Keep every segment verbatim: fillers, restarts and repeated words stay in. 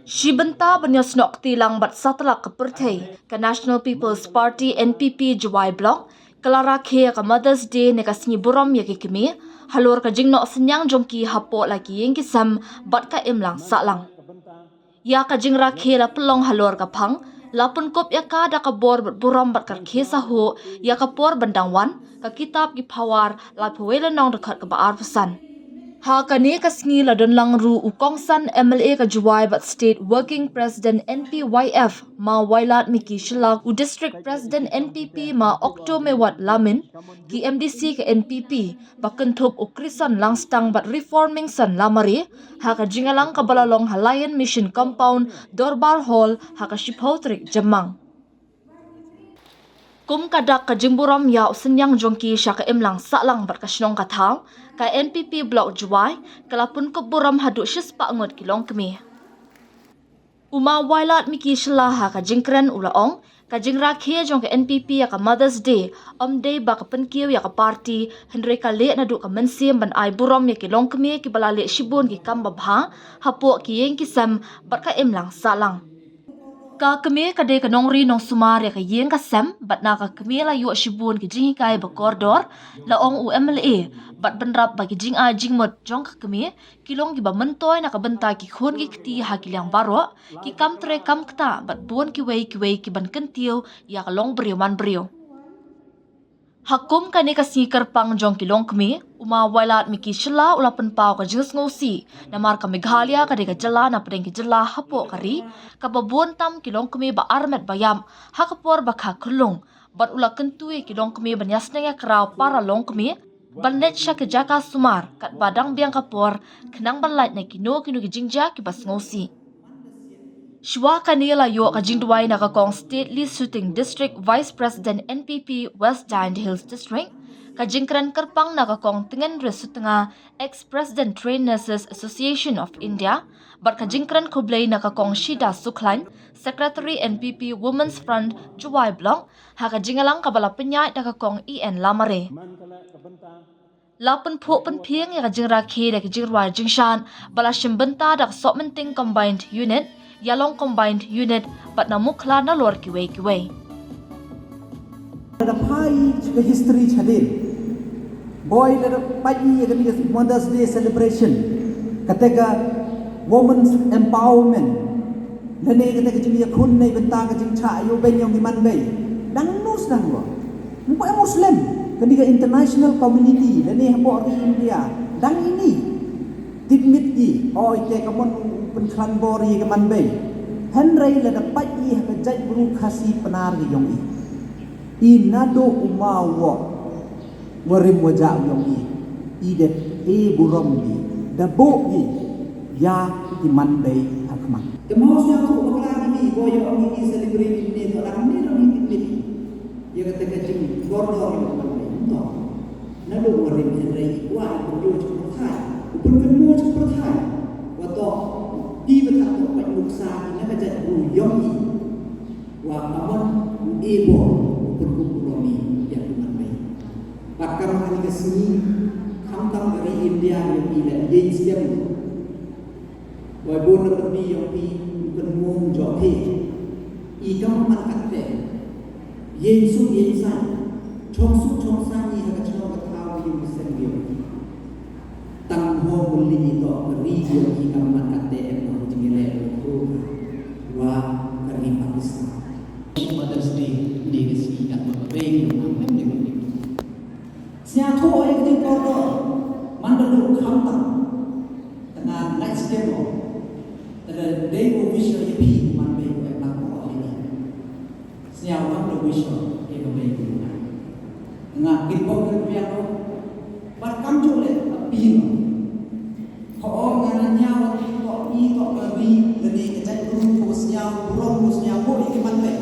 Shi bynta ban ïasnoh kti lang bad satlak ka pyrthei, ka National People's Party, N P P, Jowai Block ka la rakhe ïa ka Mother's Day ne ka sngi burom ïa ki kmie halor ka jingnoh synñiang jong ki hapoh la ki ïing ki sem bad ka imlang sahlang. Ïa ka jingrakhe la pynlong halor ka phang, la pynkup ïa ka da ka bor bad burom bad ka rkhie sahuh ïa ka por ban dang wan, ka kitab ki phawar, laiphew wei lynnong, dkhot kaba arphew san. Ha kane ka sngi la don lang ruh u kongsan M L A ka Jowai bad State Working President N P Y F Ma Wailadmiki Shylla, u District President N P P Ma Okto Mewat Lamin, ki M D C ka N P P, ba kynthup u Krison Langstang bad Reformingson Lamare, ha ka jingïalang kaba la long ha Lion Mission Compound, Dorbar Hall, ha ka shiphew tarik Jymmang. Kum ka dak ka jingburom ïa u synñiang jong ki sha ka imlang sahlang bad ka shnong ka thaw, ka N P P Block Jowai ka la pynkup burom haduh shispah ngut ki longkmie. U Ma Wailadmiki Shylla ha ka jingkren u la ong, ka jingrakhe jong ka N P P ïa ka Mother's Day ym dei ba ka pynkiew ïa ka party, hynrei ka leh naduh ka mynsiem ban ai burom ïa ki longkmie kiba la leh shibun ki kam babha hapoh ki ïing ki sem bad ka imlang sahlang. Ka kmie ka dei ka nongri nongsumar ïa ka ïing ka sem, bad na ka kmie la ïoh shibun ki jinghikai ba kordor, la ong u M L A, bad bynrap ba ki jingai jingmut jong ka kmie ki long kiba myntoi na ka bynta ki khun ki kti ha ki liang baroh, ki kam trei kam ktah bad bun kiwei kiwei ki ban kyntiew ïa ka longbriew manbriew. Ha kum kane ka sngi kyrpang jong ki longkmie, u Ma Wailadmiki Shylla u la pynpaw ka jingsngewsih, namar ka Meghalaya ka dei ka jylla na pdeng ki jylla hapoh ka ri kaba bun tam ki longkmie ba armet ba ïap ha ka por ba kha khyllung, bad u la kyntu ïa ki longkmie ban ïasneng ïakraw para longkmie ban leit sha ki jaka sumar katba dang biang ka por, khnang ban lait na kino kino ki jingjia kiba sngewsih. Shuwa kane la ïoh ka jingduwai na ka Kong Stately Suting, District Vice President, N P P, West Jaintia Hills District, ka jingkren kyrpang na ka Kong Tngen Risutnga, Ex-President, Trained Nurses Association of India, bad ka jingkren khublei na ka Kong Shida Sukhlain, Secretary, N P P Women's Front Jowai Block, ha ka jingïalang kaba la pynïaid da ka Kong E N Lamare. La pynphuh pynphieng ïa ka jingrakhe da ka jingrwai jingshad ba la shim bynta da ka Sohmynting Combined Unit, Ïalong Combined Unit, bad na Mukhla, nalor kiwei kiwei. Lada phai ka history shadien, boi, lada peit ïa kane ka Mother's Day celebration, kata ka women's empowerment, lane kata ka jingïakhun na bynta ka jingshah ïoh beiñ ïong ki manbei, dang nus dang wa. Ym poi Muslim, kane ka international community lane hapoh ri India dang ini tipmit ki, oi te ka mon u pynkhlan bor ïa ka manbei. Hynrei lada peit ïa ka jaitbru Khasi Pnar ka ïong i, i naduh u maw wa rim wa jah ïong i, i dep e burom i da buh i ïa ki manbei ha khmat. Te mau sñiawthuh bakla ki, boi ïa ong i celebrate ne to dang ne dang i tipmit ïa kata ka jingkordor ïa u manbei. Ym to. Naduh wa rim hynrei i kwah i pynïoh cha pyrthai, u pynkynmaw cha pyrthai, wa to, i ba tang to peit nuksa i na ka jaitbru ïong i, wa ka mon u e bor u pynkup burom i ïa ki manbei. Bad ka ma kane ka sngi, khamtam ka ri India ïong i la ïeng skhem. Boi bun na pyrdi ïong phi, u kynmaw jong phi. I kam man katte. Ïeng suk ïeng saiñ. Chong suk chong saiñ i ha ka chnong ka thaw ïong ki sem ïong phi. Tang ho muli i to ka ri ïong i kam man katte em no jingïaleh ïong phi. Wa ka ri Pakistan. Mother's Day, ne ka sngi ka ma ka bei ïong am nem ne ka ri. Sñiawthuh ïa ka jingkordor, man da duk khamtam. Tang nga ngeit skhem o. Tang da dei ko wish ïa phi man bei ko em lang ko ïa ni. Sñiaw man da wish ïa ka bei ko. Tang nga kit bok ka biang o. Bad kam ju leh ka phi no. Ko o nga na ñiaw ko i ko ka ri lane ka jaitbru ko sñiaw burom ko sñiaw ko ïa ki man bei.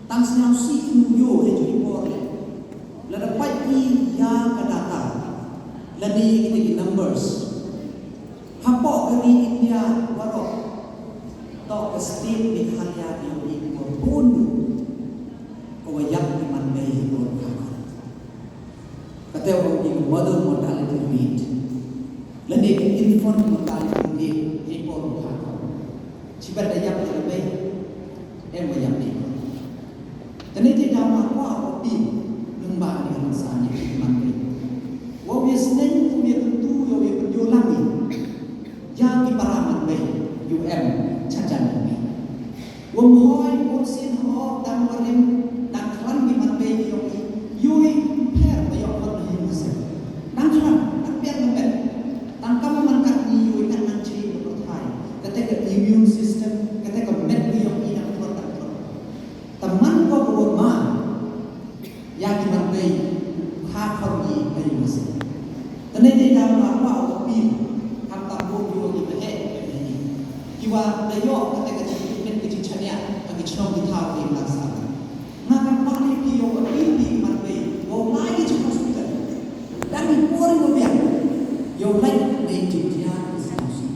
Tang sñiawsih ïa u ïoh ïa ki por leh. Lada peit ïa ka data lane ïa ki numbers, hapoh ka ri India baroh, to ka state Meghalaya ka ïoh ïa ki por bun ka wa ïap ki man bei ïa ki por ka. Kata wa ong ki mother mortality rate lane ki infant mortality rate ïa ki por ka. Shibat da ïap da ka bei, em wa ïap dei. Tang ne te da ma kwah u appeal lyngba kane ka rynsan ïa ki man bei. Wa u ïasneng, u ïakyntu, u ïa pynïoh lang ïa ki para man bei, ïa u em cha jan ïa u. Wa ym hoi bun sien hok dang warim, dang khlaiñ ki man bei ki ïong i, ïoi pher ba ïoh wan ha ïing ha sem. Dang khlaiñ, dang pher, dang pher. Tang kam man kat ngi ïoi kat nang chiri na pyrthai. Kata ka immune system, kata ka met ka ïong i dang tlot, dang tlot. Tang man ko ko wa ma ïa ki man bei, kha khor ngi ha ïing ha sem. Tang ne te da ma kwah u appeal, khamtam bun ïa ki ba heh, ki ba heh. Ki wa da ïoh kata ka jingkitmet ka jingshaniah ha ki chnong ki thaw ki la sa. Nga kyrpad ïa phi ïa u appeal ïa ki man bei, wa u lai ki jong hospital. Dang ïa por ïa u biang. Ïa u lait na ïing jingthiah ki sngewsih.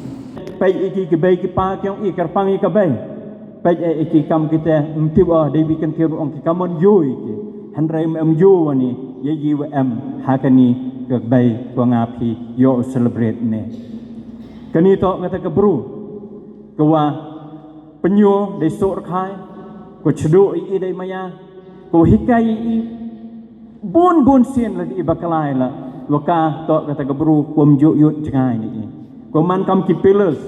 Peit ïa ki, ki bei ki pa ki ong i kyrpang ïa ka bei. Peit ïa ki kam kita, ym tip o dei bi kyntiew ong ki kam mon ïoh ïa ki. Hynrei ym em ïoh wa ni ïa i wa em ha kani ka bei ko nga phi ïoh u celebrate ne. Kani to kata ka bru ka wa pynïoh dei soh rkhai, ko chduh i i dei maya, ko hikai i i bun bun sien la i ba klai la, wa ka to kata ka bru ko ym ju ïoh jngai ni i. Ko man kam ki pillars,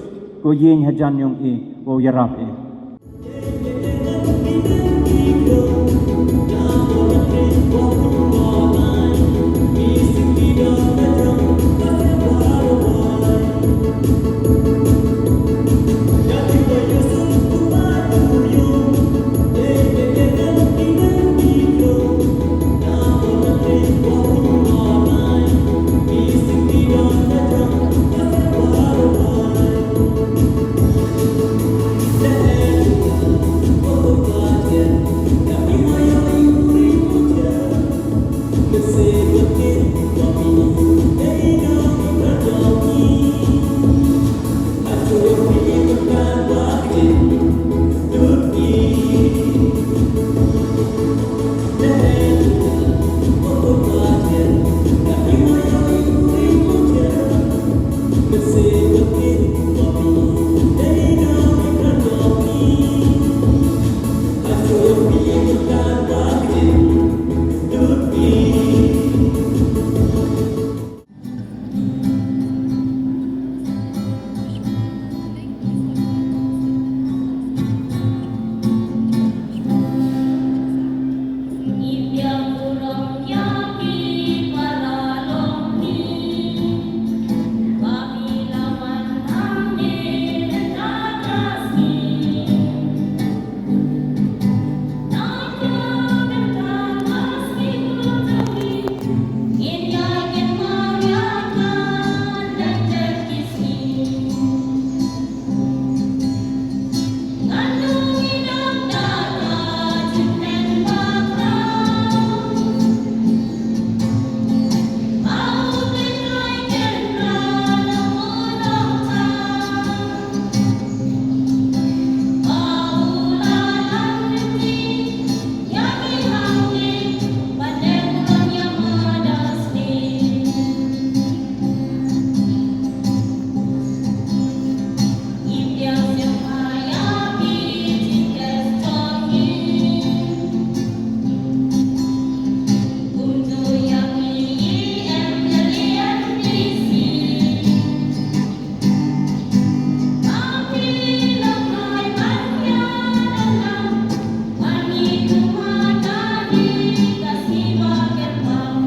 ko ïeng hajan ïong i, ko ïarap i.